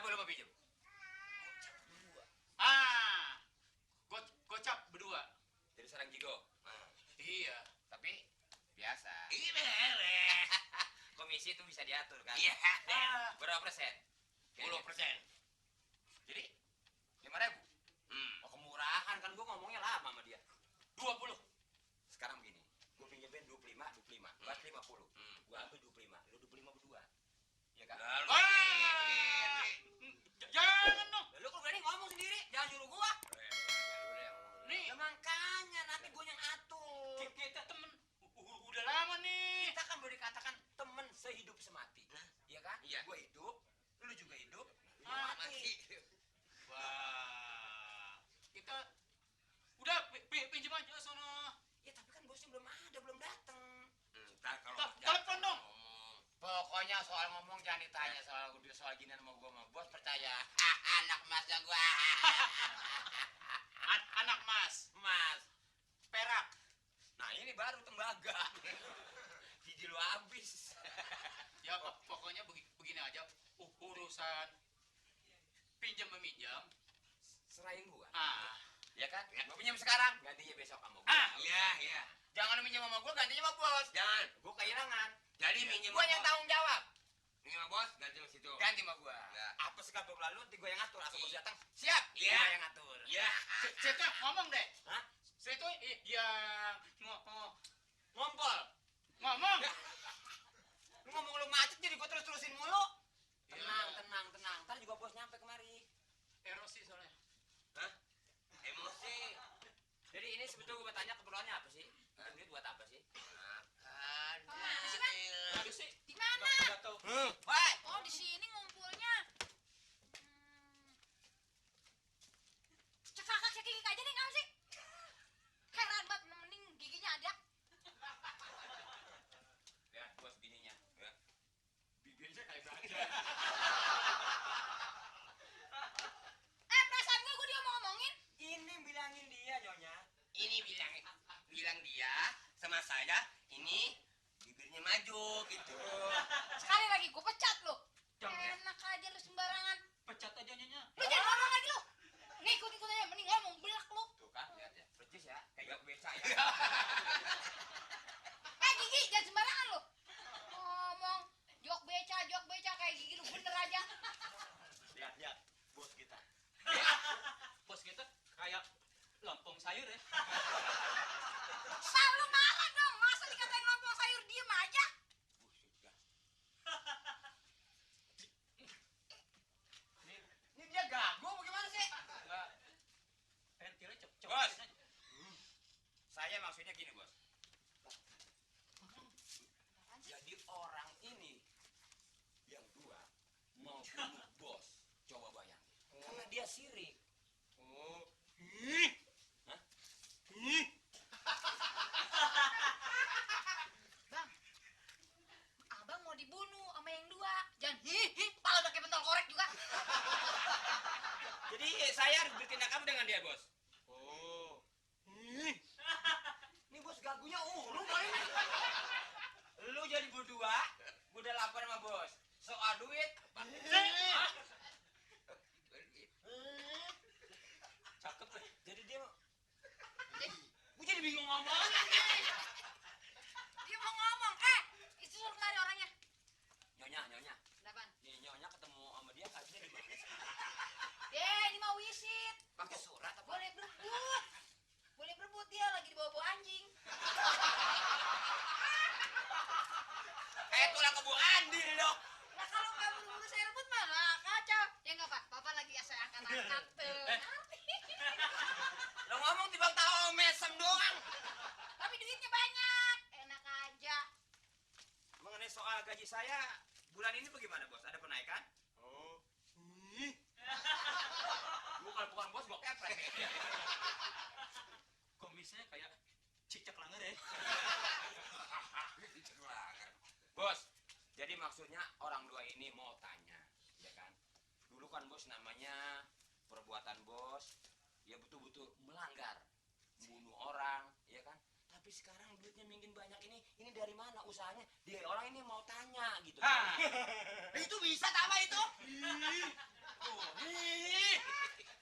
Berapa lu mau pinjam? Ah, gocap berdua. Jadi seorang jigo. Iya. Tapi biasa. Ini beres. Komisi itu bisa diatur kan? Iya. Berapa persen? 10%. Jadi 5.000. Oh, kemurahan kan gua ngomongnya lama sama dia. 20. Sekarang begini, gua pinjemin 25, buat 50. Gua ambil 25, lu 25 berdua. Ya kan? Lalu Jangan dong. Lu kok berani ngomong sendiri? Jangan nyuruh gua. Nih, Ya makanya nanti gua yang atur. kita temen udah lama nih. Kita kan boleh dikatakan temen sehidup semati. Iya kan? Iya. Gua hidup, lu juga hidup, lu mati. Wah, kita udah pinjam aja sono. Ya tapi kan bosnya belum ada, belum datang. Entar kalau Telepon dong. Pokoknya soal ngomong jangan ditanya soal gini sama gua sama bos percaya. Anak masnya gua. Anak mas, Mas. perak. Nah, ini baru tembaga. Gigi lu habis. Ya pokoknya begini aja urusan pinjam meminjam. Serahin gua. Ya Ya kan? Ya. Gua pinjam sekarang, gantinya besok sama gua. Iya. Jangan lu minjem sama gua, gantinya sama bos. Jangan. Gua kehilangan. Jadi minjem Gua yang tanggung jawab. Minjem sama bos, ganti sama situ. Ganti sama gua. Ya. Apa sekali lalu nanti gua yang ngatur. Asal bos datang, siap. Iya. Gua yang ngatur. Iya. Saya ngomong deh. Hah? Saya itu yang Ngompol. ngomong. Lu ngomong lu macet jadi gua terus-terusin mulu. Iya. Tenang. Ntar juga bos nyampe kemari. Erosi soalnya. Hah? Emosi. Jadi ini sebetulnya gua bertanya keperluannya apa sih? Duit buat apa sih? Kemana sih, Bang? Aduh sih. Di mana? Nggak tahu. Woi, Oh, di sini ngumpulnya. Cek kakak cek gigi aja deh, kamu sih. Heran banget, mending giginya ada. lihat bos bininya. Ya. Bibirnya kayak baja. Perasaan gue dia mau ngomongin. Ini bilangin dia nyonya. Ini bilang dia sama saya, ini bibirnya maju gitu. Sekali lagi gue pecat lu. Jangan. Enak aja lu sembarangan. Pecat aja nyonya. Lu jangan ngomong lagi lu. Ngikut-ngikut aja, mending ngomong belak lu. Tuh kan, lihat ya. Percis ya, kayak gak beca ya. Gigi, jangan sembarangan lu. Ngomong jok beca kayak gigi lu bener aja. Lihat, bos kita. Bos kita kayak lompong sayur ya. Lu marah dong, masa dikatain lompong sayur diem aja. Ini dia gagu bagaimana sih? Enggak. Pentilnya cocok. Bos. Saya maksudnya gini, bos. Jadi orang ini yang dua mau bunuh bos. Coba bayangin. Karena dia sirik. Oh. Hah? Bang, abang mau dibunuh sama yang dua. Jangan pala pakai pentol korek juga. Jadi saya harus bertindak apa dengan dia, bos? Oh. Ini bos gagunya lu kali ini. Lu jadi berdua, gua udah lapor sama bos. Soal duit, Cakep deh. jadi dia gua jadi bingung ngomong. Dia mau ngomong. Itu suruh kemari orangnya. Nyonya. Delapan. Nih nyonya ketemu sama dia kasihnya di mana sih? Ini mau wisit. Pakai surat apa? Boleh berebut. Boleh berebut dia lagi dibawa-bawa anjing. Tulang kebu andil dong. Nah kalau nggak buru-buru saya rebut malah kacau. Ya nggak pak, bapak lagi saya angkat-angkat tuh. Lo ngomong tiba tahu mesem doang. Tapi duitnya banyak. Enak aja. Mengenai soal gaji saya bulan ini bagaimana, bos? Ada penaikan? Oh. Bukan bos, gua keprek. Komisnya kayak cicak langer ya. Bos, jadi maksudnya orang dua ini mau tanya, ya kan? Dulu kan bos namanya perbuatan bos, ya betul-betul melanggar, bunuh orang, ya kan? Tapi sekarang duitnya makin banyak ini dari mana usahanya? Dia orang ini mau tanya gitu. Ah. Itu bisa tambah itu?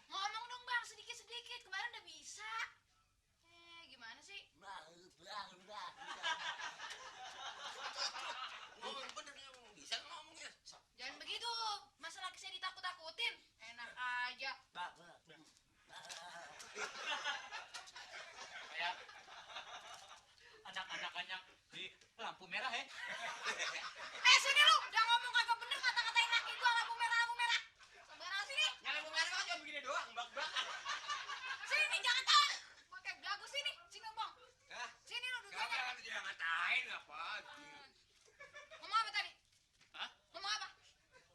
Ngomong dong bang, sedikit-sedikit. Kemarin udah bisa. Gimana sih? Ngomong bener nih, bisa ngomongnya. Jangan begitu. Masa laki saya ditakut-takutin? Enak aja. Kayak anak-anakannya di lampu merah ya. Sini lu. Jangan ngomong kagak bener kata-katain laki gua lampu merah. Sembarang sini. Nyalain lampu merah cuma begini doang, bak-bak. Sini jangan tahu. Pakai belagu sini. Sini ngomong. Hah? Sini lu Gak duduk. kan dia ngatain apa? Ngomong apa tadi? Hah? Ngomong apa?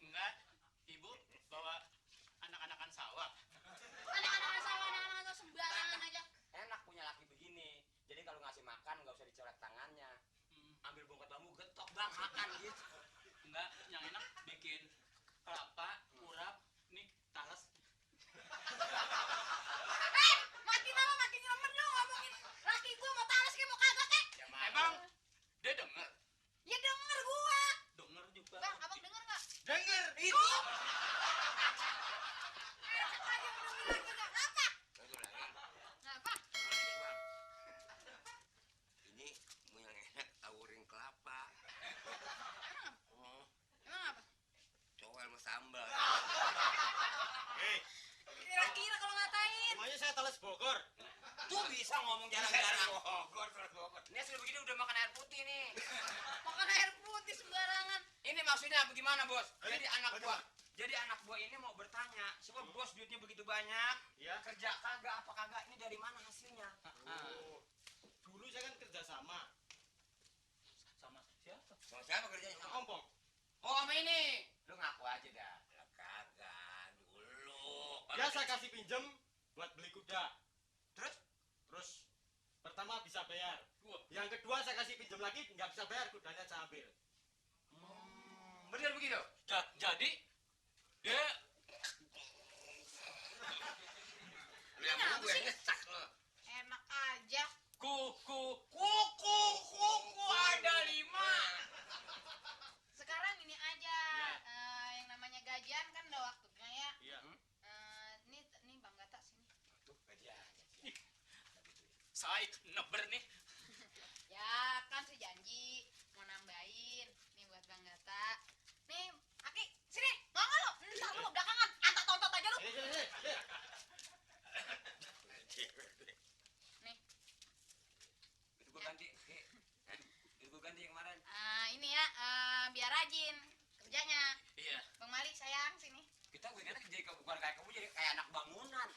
Enggak, ibu bawa anak-anakan sawah. Anak-anak sawah sembarangan aja. Enak punya laki begini. Jadi kalau ngasih makan nggak usah dicolek tangannya. Ambil bongkat bambu getok bang makan gitu. Enggak, yang enak bikin kelapa, urap, nih talas. Makin nyeremen lu ngomongin laki gua mau talas kayak mau kagak kek. Ya, Emang dia denger? Ya denger gua. Denger juga. Bang, abang denger nggak? Denger itu. Enak aja udah bilang juga. Apa? Kenapa? Ini mau yang enak tawurin kelapa. Oh, Emang apa? cowel sama sambal. Kira-kira kalau ngatain. Semuanya saya talas Bogor. Tuh bisa ngomong jarang-jarang. Ini hasil begini udah makan air putih nih. Makan air putih sembarangan. Ini maksudnya bagaimana bos? Jadi anak buah ini mau bertanya, sebab bos duitnya begitu banyak, Iya. kerja kagak apa kagak, ini dari mana hasilnya? Dulu saya kan kerja sama siapa? Sama siapa kerjanya? Sama Ompong. Oh sama ini, lu ngaku aja dah. Lah kagak dulu. Ya saya kasih pinjem buat beli kuda. Terus? Terus pertama bisa bayar. Yang kedua saya kasih pinjem lagi nggak bisa bayar, kudanya saya ambil. Bener begitu? Jadi dia Lu yang Kenapa gue sih? ngesak lo. Enak aja. kuku Kuku ada 5. Sekarang ini aja. Yang namanya gajian kan udah waktunya ya. Iya. Ini Bang Gata sini. Tuh gajiannya. saya neber nih. Ya kan saya janji mau nambahin. Nih buat Bang Gata. Nih, Aki, sini. Ngomong lu. Ntar lu belakangan. Antak tontot aja lu. Nih. Itu gue ganti. Itu gue ganti yang kemarin. Ini ya, biar rajin kerjanya. Iya. Bang Mali sayang sini. Kita gue kan jadi bukan kayak kamu, jadi kayak anak bangunan.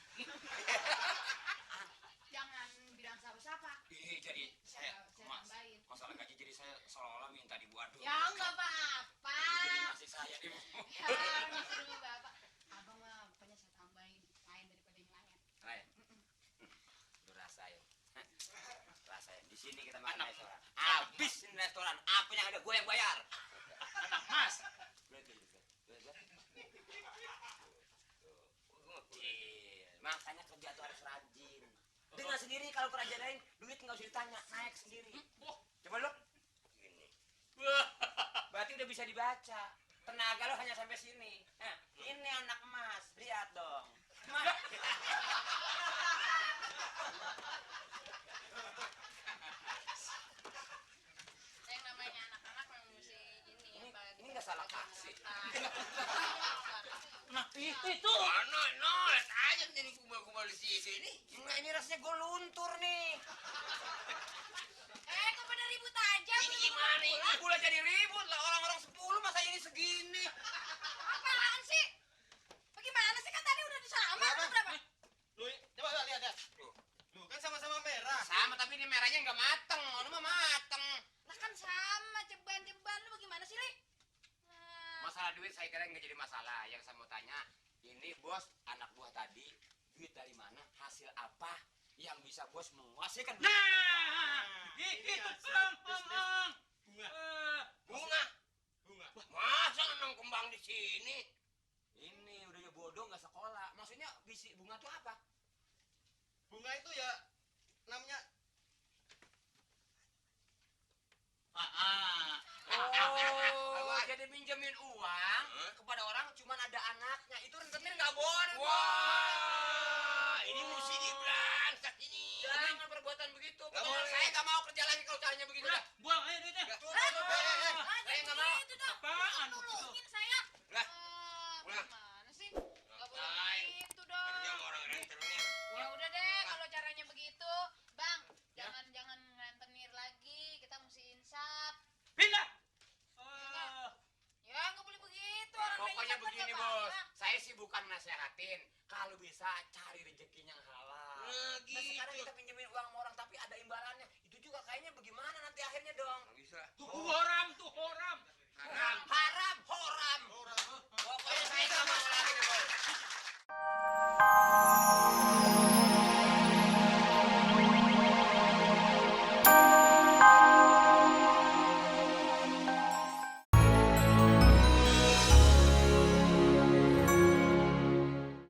Jangan bilang siapa-siapa. Jadi saya mas, tambahin. masalah gaji jadi saya seolah-olah minta dibuat dulu. Ya enggak apa-apa. Jadi masih saya di Ya, masih dulu Bapak. Abang mah pokoknya saya tambahin lain daripada yang lain. Lain. Lu rasain. Rasain. Di sini kita makan Anak. restoran. Habis ini restoran. Apa yang ada gue yang bayar. Anak mas. Lihat. Makanya kerja tuh harus rajin. Dengar sendiri kalau kerja lain duit nggak usah ditanya, naik sendiri. Coba lu. Gini. Berarti udah bisa dibaca. Tenaga lo hanya sampai sini. Nah, ini anak emas. Lihat dong. Mas. Yang namanya anak-anak memang mesti ini apa? Ini nggak salah kasih. Nah, itu. Mana, no, lihat aja jadi kumpul-kumpul di sini. Ini rasanya gue luntur nih. Kok pada ribut aja? Ini gimana ini? Gula jadi ribut lah, orang-orang 10 masa ini segini. Apaan sih? Bagaimana sih kan tadi udah disamar Berapa? berapa? Lu coba lihat ya. Lu kan sama-sama merah. Sama tapi ini merahnya nggak mateng, lu mah mateng. Lah kan sama ceban-ceban lu bagaimana sih, Li? Masalah duit saya kira nggak jadi masalah. Yang saya mau tanya, ini bos anak buah tadi duit dari mana? Hasil apa yang bisa bos menguasaikan? Nah, itu hasil Bang. Bunga. Bunga. Bunga. Masa nanam kembang di sini? Ini udah ya bodoh nggak sekolah. Maksudnya bisi bunga tuh apa? Bunga itu ya namanya Oh, jadi minjemin uang kepada orang cuman ada anaknya itu rentenir nggak boleh. Wah, ini mesti diberantas ini. Jangan perbuatan begitu. Nggak boleh. Saya nggak mau kerja lagi kalau caranya begitu. Udah, buang aja duitnya. Saya nggak mau. Itu dong. Apaan Tolongin begitu? saya. Lah. Ah, gimana sih? Nggak boleh begitu dong. Kerja sama orang rentenir. Ya udah deh, kalau caranya begitu, Bang, jangan rentenir lagi. Kita mesti insaf. Pindah. Ya nggak boleh begitu. Orang Pokoknya insaf kan begini nggak bos, apa-apa. saya sih bukan nasehatin. Kalau bisa cari rezekinya yang halal. Nah, Nah, sekarang gitu. kita pinjemin uang